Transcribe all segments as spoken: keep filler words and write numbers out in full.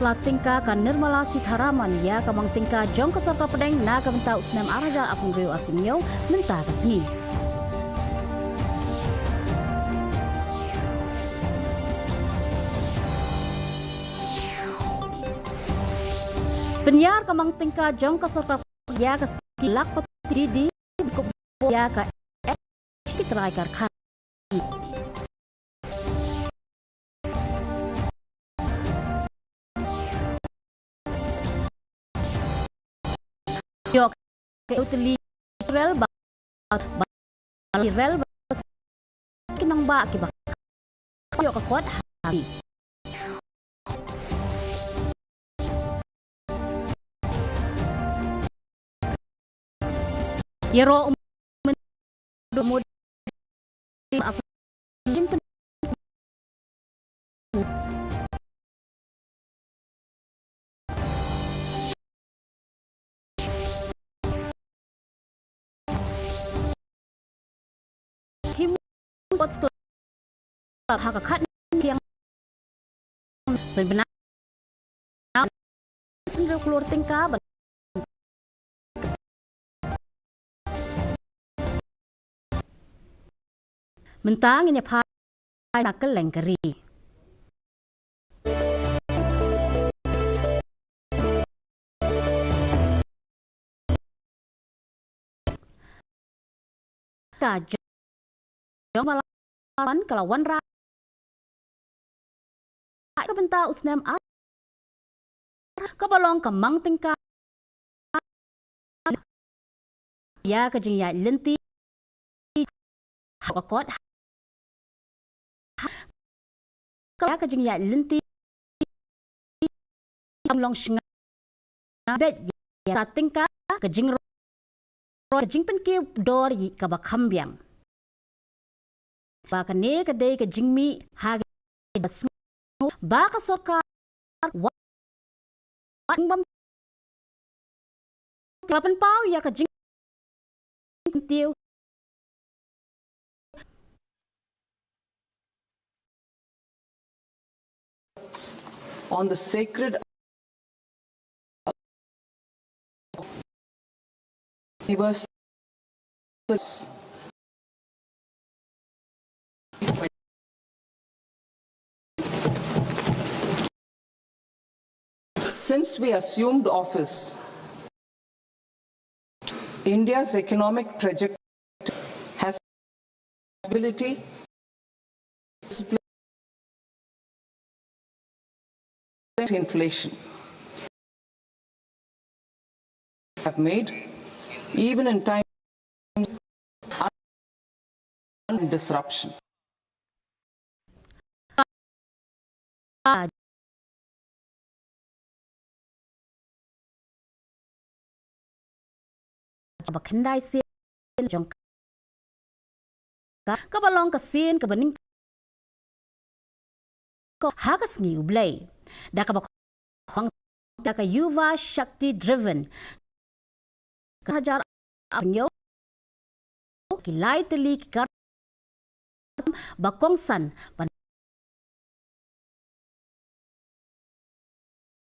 pla tyngka ka Nirmala Sitharaman ïa ka mang tyngka jong ka sorkar pdeng na ka bynta u snem ar hajar arphew hynriew arphew hynñiew mynta ka sngi. Pynïar ka mang tyngka jong ka sorkar ïa ka ski lak pat D D ïa ka ki trai karkhana. Ïoh ka utili rel ba, ba, rel ba ki nongbah kiba ïoh ka kot ha. Ïaroh u Modi, Kim Sports Club ha ka khatnïang pynbna hynriew klur tyngka ban. Mynta ngin ïa phai na kylleng ka ri. Ka jong Malawan ka la wanrah ka bynta u snem ar, kaba long ka mang tyngka ïa ka jingïaid lynti ha ka kot, ïa ka jingïaid lynti long shngain beit ïa ka tyngka ka jingroi, ka jingpynkiew dor ïa kaba kham biang. Ba kane ka dei ka jingmih ha ka ba sngewthuh ba ka sorkar wat, wat bym ka pynpaw ïa ka jingkyntiew. On the sacred universe. Since we assumed office, India's economic trajectory has stability, inflation have made, even in times of disruption. Ba khyndai sien jong ka, kaba long ka sien kaba nyngkong ha ka sngi U Blei, da kaba khong da ka Yuva Shakti Driven. Ka hajar arphew hynñiew ki lai tylli ki kar ba kongsan ban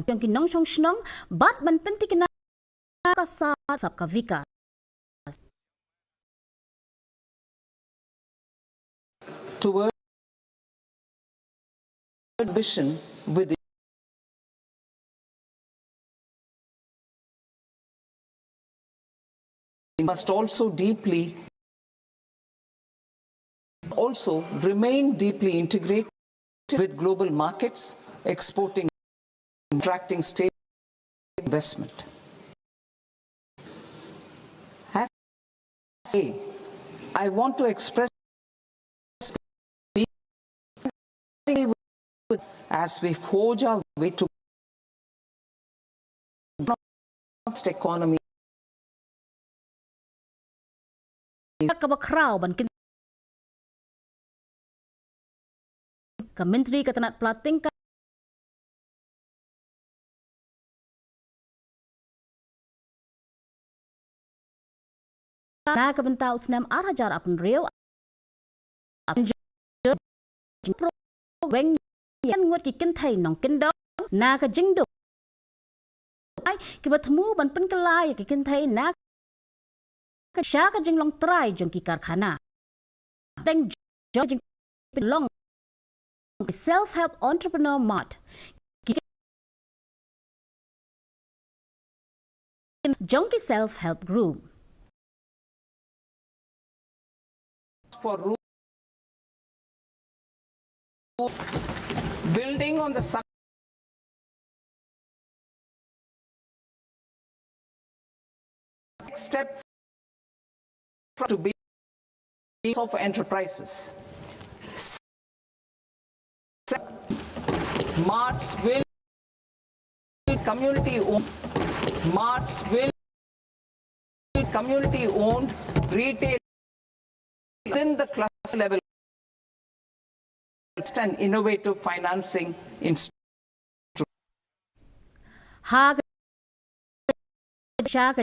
jong ki nongshong shnong bad ban pynthikna ka Sabka Vikas. Toward ambition with must also deeply also remain deeply integrated with global markets, exporting, attracting state investment. As I say, I want to express as we forge our way to economy. Kaba khraw ban kin ka Myntri ka tnat pla tyngka na ka bynta u snem ar hajar arphew hynriew. Weng ïa ngut ki kynthei nongkyndong na ka jingduk kiba thmu ban pynkylla ïa ki kynthei na ka sha ka jinglong trai jong ki karkhana. Teng jong jingpynlong ki self help entrepreneur mart, ki jong ki self help group. For ru- building on the suc- next step to be of enterprises. Marts will community owned. Marts will community owned retail within the cluster level and innovative financing instrument. Ha ka sha ka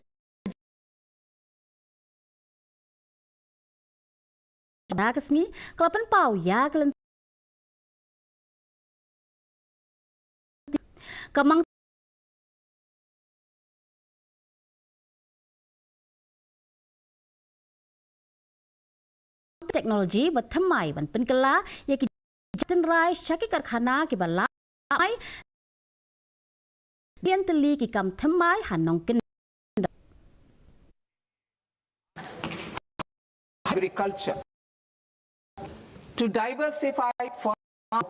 da ka sngi ka la pynpaw ïa ka lynti ka mang technology ba thymmai ban pynkylla ïa ki jingtynrai sha ki karkhana kiba la ai biang tylli ki kam thymmai ha nongkyndong. Agriculture. To diversify farm,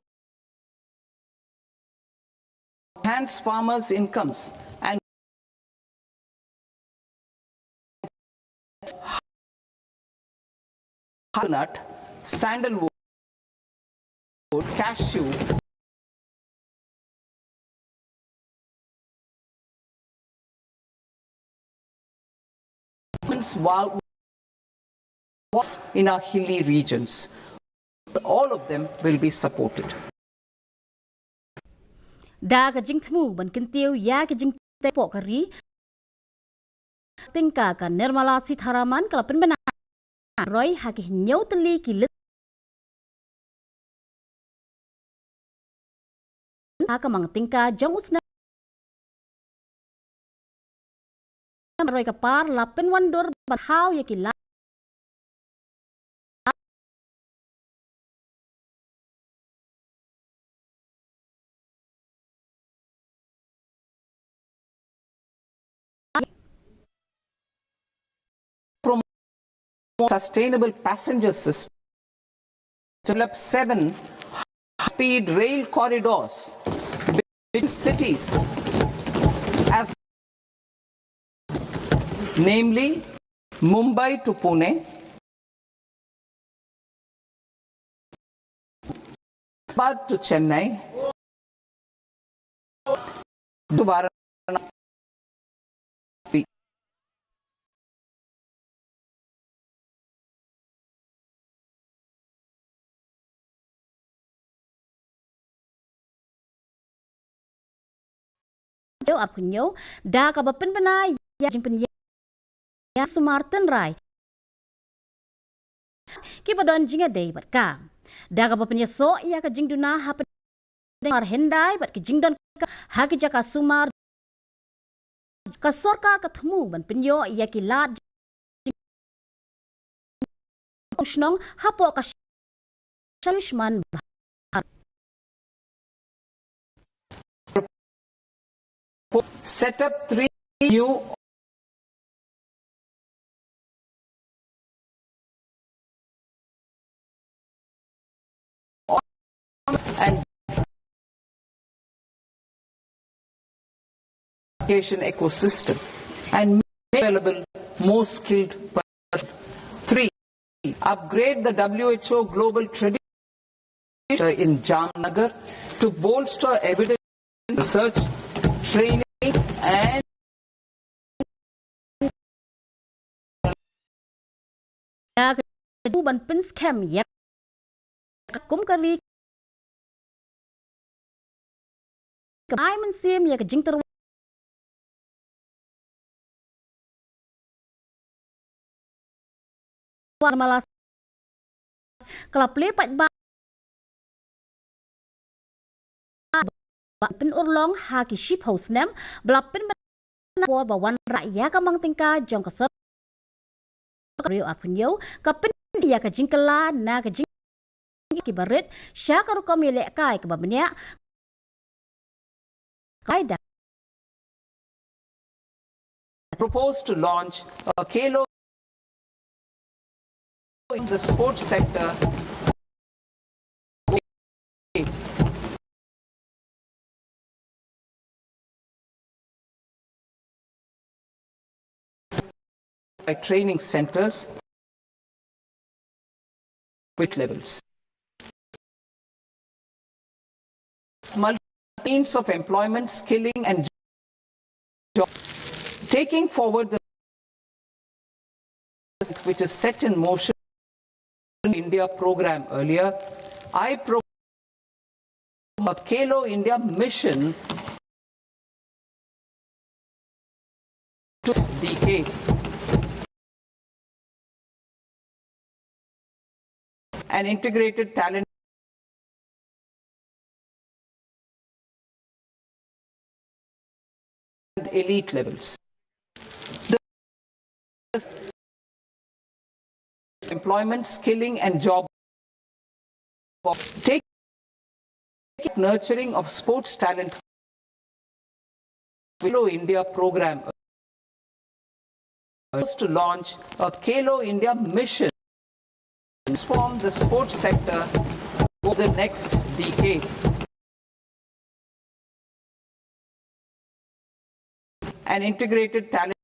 enhance farmers' incomes and coconut, sandalwood, cashew, while in our hilly regions. All of them will be supported. Da ka jingthmu ban kyntiew ïa ka jingtei hapoh ka ri, tyngka ka Nirmala Sitharaman ka la pynbna roi ha ki hynñiew tylli ki lynti ha ka mang tyngka jong u snem roi ka par la pynwandur ban thaw ïa ki la promote sustainable passenger system, develop seven high-speed rail corridors between cities, as namely Mumbai to Pune, Hyderabad to Chennai, to Varanasi. Jong arphew hynñiew da kaba pynbna ïa jingpynïaid ïa sumar tynrai kiba don jingïadei bad ka. Da kaba pynïasoh ïa ka jingduna hapdeng sumar hyndai bad ki jingdon ka ha ki jaka sumar, ka sorkar ka thmu ban pynïoh ïa ki lad shnong hapoh ka Ayushman Bharat. Set up three new and education ecosystem and make available more skilled personnel. Three, upgrade the W H O Global Trading Center in Jamnagar to bolster evidence research, training and ïa ka jingthmu ban pynskhem ïa ka kum ka ri ka ai mynsiem ïa ka jingtyrwa Nirmala ka la plie paidbah ban pynurlong ha ki shiphew snem ba la pynbna na por ba wanrah ïa ka mang tyngka jong ka sorkar, ka riew arphew hynñiew ka pynïaid ïa ka jingkylla na ka jing kiba rit sha ka rukom ïalehkai kaba bniah. Kaida. Proposed to launch a Khelo in the sports sector. By training centers with levels. Multi means of employment, skilling, and job. Taking forward the which is set in motion India program earlier, I pro a Khelo India mission to D K. An integrated talent and elite levels. The employment, skilling, and job. Take nurturing of sports talent. Khelo India program to launch a Khelo India mission, transform the sports sector over the next decade. An integrated talent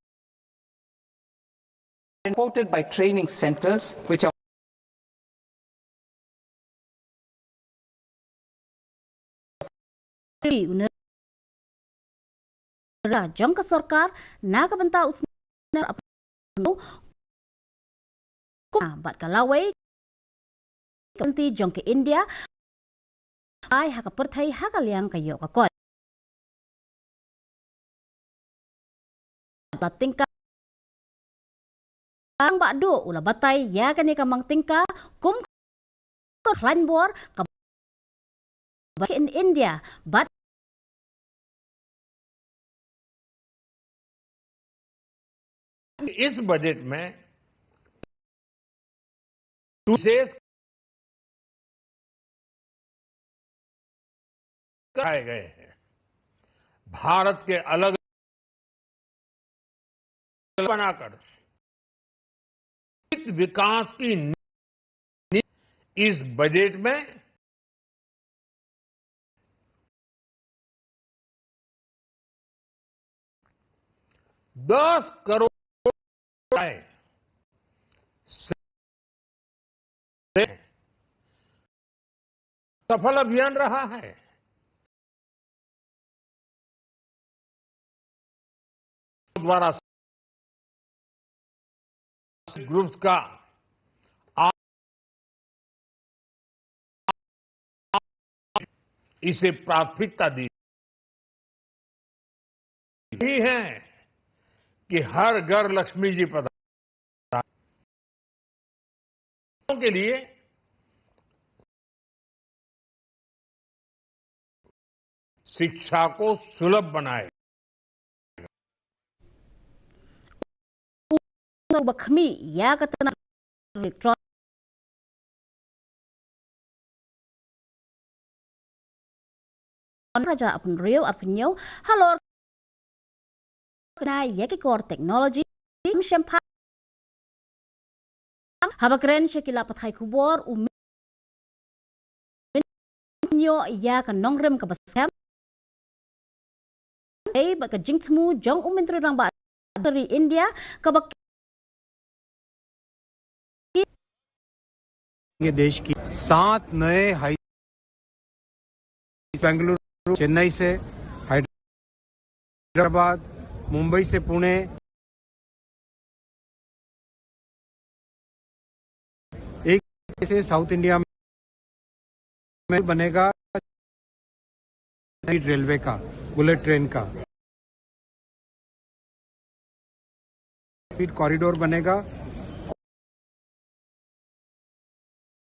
supported by training centers which are jong ka sorkar na ka bynta u snem bad ka lawei ka lynti jong ka India ai ha ka pyrthei ha ka liang ka ïoh ka koit. La tyngka Rangbah Duh u la batai ïa kane ka mang tyngka kum ka khlaiñ bor ka in India bad इस बजट में विशेष कराए गए हैं। भारत के अलग बनाकर विकास की नीति इस बजट में दस करोड़ रुपए से सफल अभियान रहा है। द्वारा ग्रुप्स का आ-, इसे प्राथमिकता दी। यही है कि हर घर लक्ष्मी जी पधारे के लिए शिक्षा को सुलभ बनाए। Ba khmih ïa ka tnat electronic. Hajar arphew hynriew arphew hynñiew halor kane ïa ki kor technology. Shem pha haba kren sha ki lad pathai khubor u ïoh ïa ka nongrim kaba skhem. Ei bad ka jingthmu jong u Myntri Rangbah Ri India kaba ये देश की सात नए हाई बेंगलुरु, चेन्नई से हैदराबाद, मुंबई से पुणे, एक से साउथ इंडिया में बनेगा रेलवे का, बुलेट ट्रेन का स्पीड कॉरिडोर बनेगा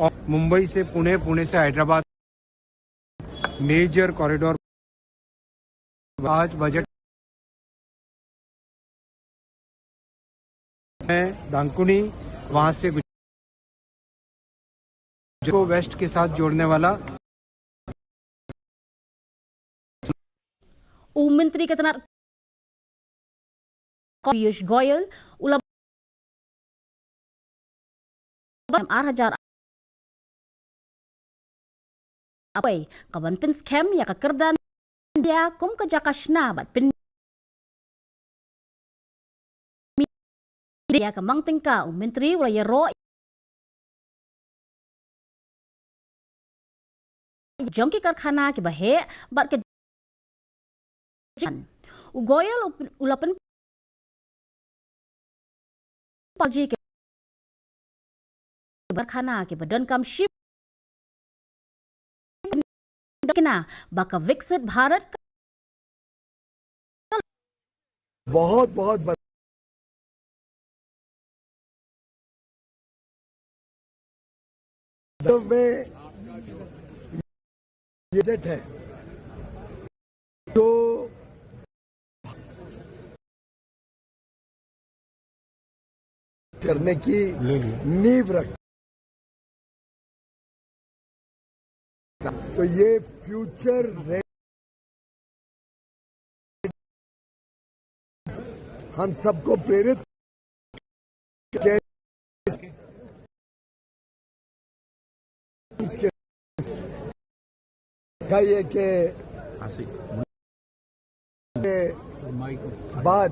और मुंबई से पुणे, पुणे से हैदराबाद मेजर कॉरिडोर। आज बजट है दांकुनी, वहां से गुज- को वेस्ट के साथ जोड़ने वाला। U Myntri ka tnat Piyush Goyal u la ar hajar apoi ka ban pynskhem ïa ka kyrdan India kum ka jaka shna bad pyn ïa ka mang tyngka. U Myntri u la ïaroh jong ki karkhana kiba heh bad ka jingman. U Goyal u, u la pynpaw ji ki karkhana kiba donkam ship kina ba ka Viksit Bharat बहुत बहुत बद- वास्तव में ये बजट है जो करने की नींव रख तो ये फ्यूचर हम सबको प्रेरित करें। का ये के बाद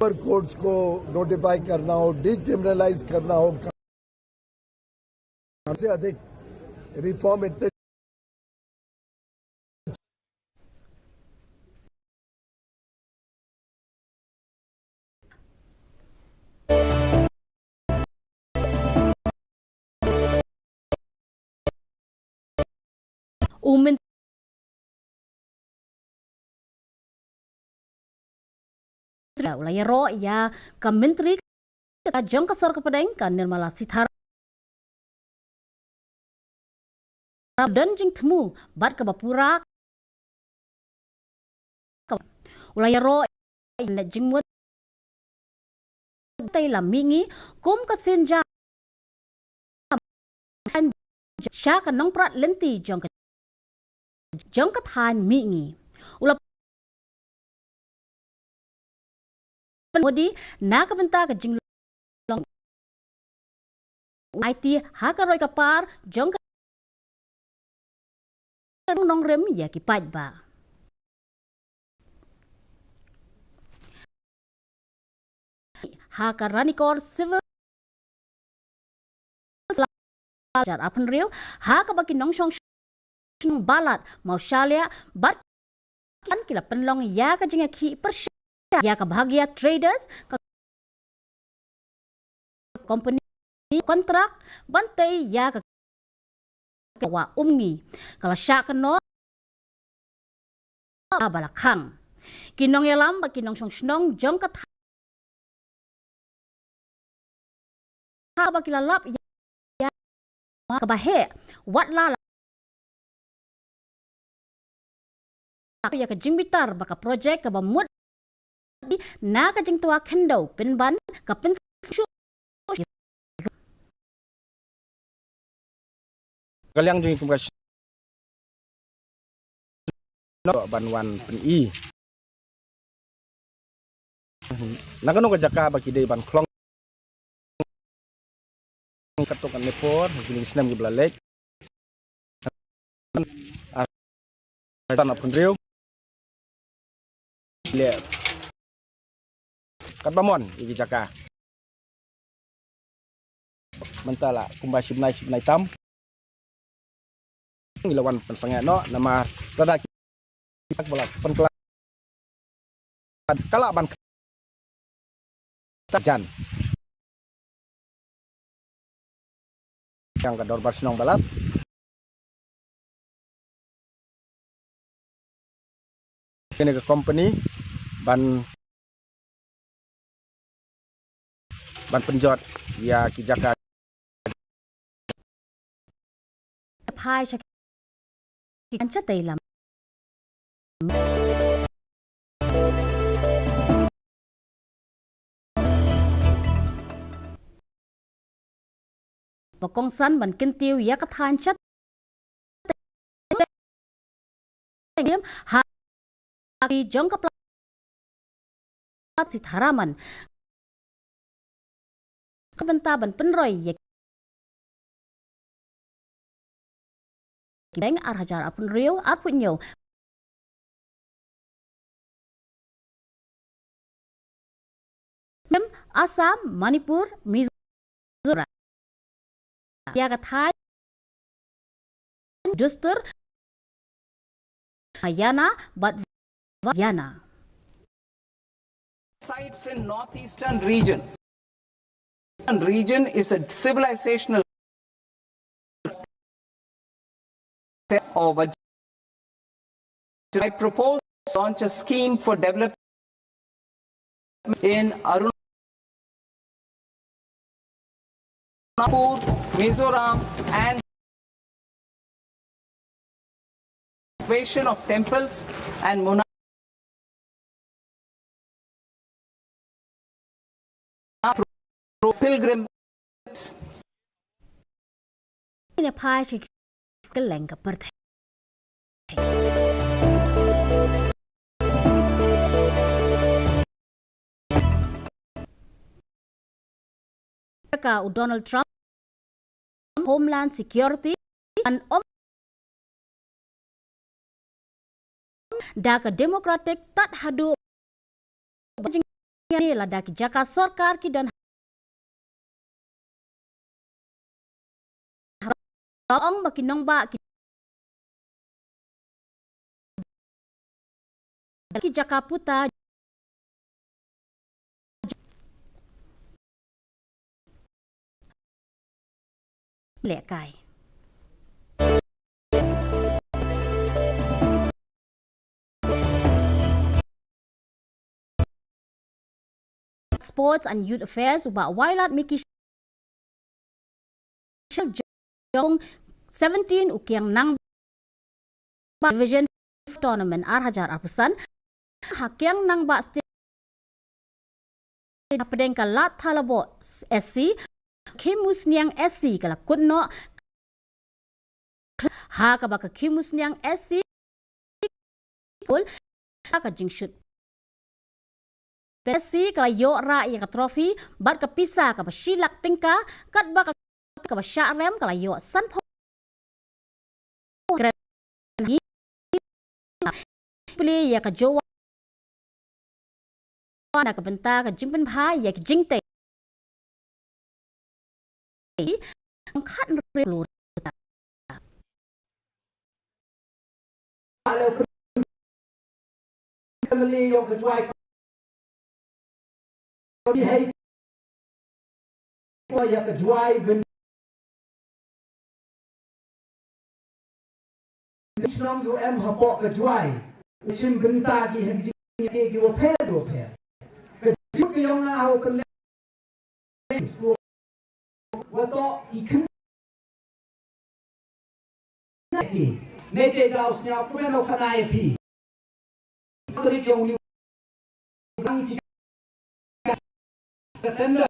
पर कोर्ट्स को नोटिफाई करना हो, डिक्रिमिनलाइज करना हो, सबसे अधिक रिफॉर्म इतने U Myntri u la ïaroh ïa ka Myntri ka jong ka Sor ka Pdeng ka Nirmala Sitharaman don jingthmu bad kaba pura. U la ïaroh ïa ka jingmut tei la mihngi kum ka synjam sha ka nongprat lynti jong ka jong ka thaiñ mihngi. U la Modi na ka bynta ka jinglong aiti ha ka roi ka par jong ka nongrim ïa ki paidbah. Ha ka Ranikor Civil hajar arphew hynriew ha kaba ki nongshong shnong Balat, Mawshaliah bad ki la pynlong ïa ka jingïakhih pyrshah ïa ka Bhagia Traders, ka company kontrak ban tei ïa ka Wah Umngi, ka la shah kynnoh ba la khang. Ki nongïalam bad ki nongshong shnong jong ka thaw ba ki la lap ïa kaba heh wat la ïa ka jingbitar ba ka projek kaba mut na ka jingtwa khyndew pynban ka pynsngewsih ka liang jong i kum ka shnong ban wan pyni na kano ka jaka ba ki dei ban khlong katto katne por ha kine ki snem kiba la leit. Ar hajar arphew hynriew leh katba mon ïa ki jaka. Mynta la kumba shi bnai shi bnai tam ngi la wan pynsangeh noh namar lada ki ba la pynkylla ka lah ban jan ïa ka dorbar shnong Balat. Kane ka company ban, ban pynjot ïa ki jaka. Phai sha Ki kan shatei lam. Ba kongsan ban kyntiew ïa ka thaiñ shatei ha ki jong ka pla Sitharaman. Ka bynta ban pynroi ïa ki beng ar hajar arphew hynriew arphew hynñiew. Assam, Manipur, Mizoram. Ïa ka thaiñ dustur Mahayana bad Vajrayana. Sites in northeastern region. Region is a civilizational or Vajra-, I propose to launch a scheme for development in Arunachal, Mizoram and renovation of temples and monuments for pilgrims. Ine phai shi kylleng ka pyrthei. Ka u Donald Trump, Homeland Security, an om da ka Democratic tat haduh ba jingïa lada ki jaka sorkar ki don ong ba ki nongbah ki, ki jaka puta lehkai. Sports and Youth Affairs u Bah Wailadmiki Shylla jong seventeen u Kiang Nangbah Division Tournament ar hajar arphew san ha Kiang Nangbah Stadium hapdeng ka Ladthadlaboh S C, Khimusniang S C ka la kut noh ha kaba ka Khimusniang S C ha ka jingshut S C ka la ïoh rah ïa ka trophy bad ka pisa kaba shi lak tyngka, katba ka kaba shah rem ka la ïoh sanphew. Plie ïa ka Jowai na ka bynta ka jingpynbha ïa ka jingtei. Khat hynriew klur. Ïa ka Jowai bynta shnong ïoh em hapoh ka Jowai. U shim bynta ki ha ki jingïakhun kiwa pher kiwa pher. Ka jingmut ka jong nga ha u pynlong wa toh ki khyndiat ki. Nete daw sñiaw kumno khana ïa phi. Tarik yong liu nang ki ka tender.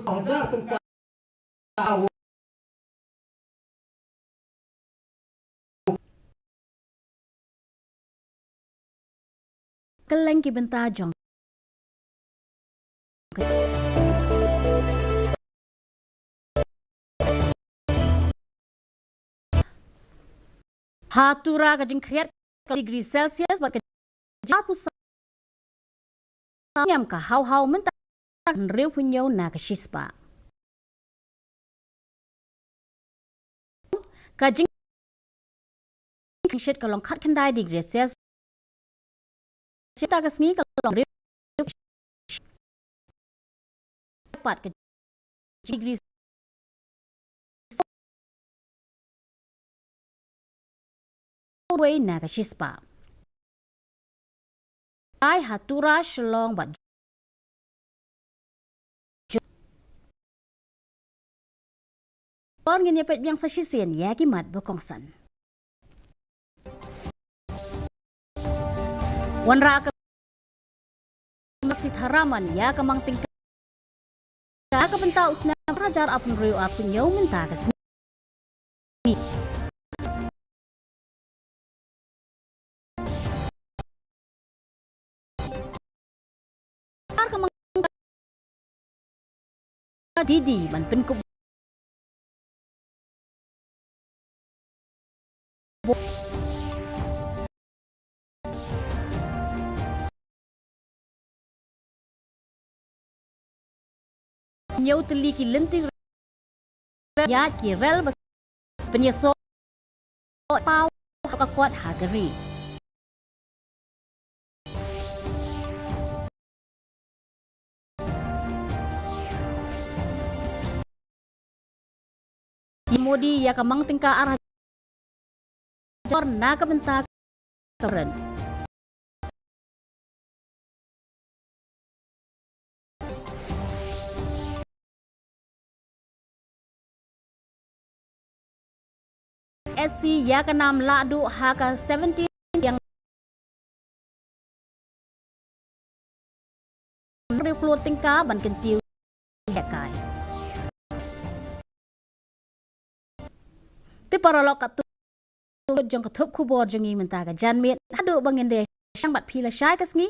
Hajar tyngka. Kylleng ki bynta jong ha Tura ka jingkhriat ka degree Celsius bad ka jingpusa niam ka haw haw mynta hynriewphew na ka shispah. Ka jing- Shit ka long khatkhyndai degree Celsius. Shita ka sngi ka long hynriew pat ka degree wei na ka shispah. Ai ha Tura, Shillong bad. Por ngin ïa peit biang sa shisien ïa ki mat ba kongsan. Wanrah ka Sitharaman ïa ka mang tyngka ka bynta u snem ar hajar arphew hynriew arphew hynñiew mynta ka sngi. Ar ka mang Didi ban pynkup ñiew tylli ki lynti ïa ki rel ba pynïasoh paw ka kot ha ka ri. Modi ïa ka mang tyngka ar hajar na ka bynta ka ren. S C ïa ka nam lah duh ha ka seventeen ïa hynriew klur tyngka ban kyntiew ïa kai. Te paralok, katto jong ka thup khubor jong ngi mynta ka janmiet, haduh ba ngin da shang bad phi lashai ka sngi,